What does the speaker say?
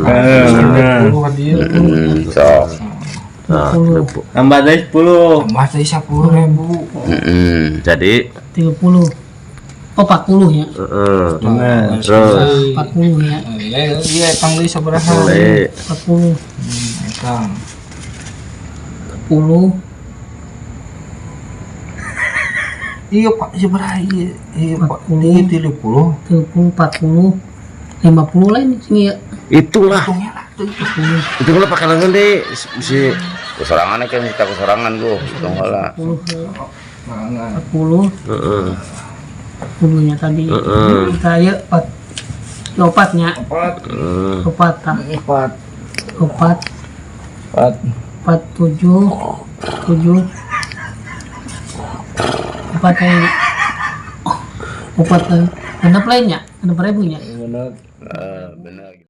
Bener. Sok. Nah, 20. Tambah dari 10. Tambah tadi 10.000. Jadi 30. Oh, 40 ya. heeh. Bener. Terus 40 ya. Iya, iya, etang deui sabaraha? Boleh. 40. Etang. 10. Iya, Pak, sabaraha ieu? Iya, Pak. 40. Iya, 30. 30, 40, 50 lah ini sini ya. Itulah. Hitungnya lah tuh. Itu kalau pakai lengan deh si Kusorangan kan kita kusorangan gua, hitung heula. 40, Nah, 40, heeh. 10 nya tadi. Heeh. Kita ya 4. Opatnya, 4, Heeh. opat tah. 4, Opat, 4. 4, 7, 7, 4 kayaknya. Oh, opat genep lainnya, 6.000 nya. Bener. Heeh, bener.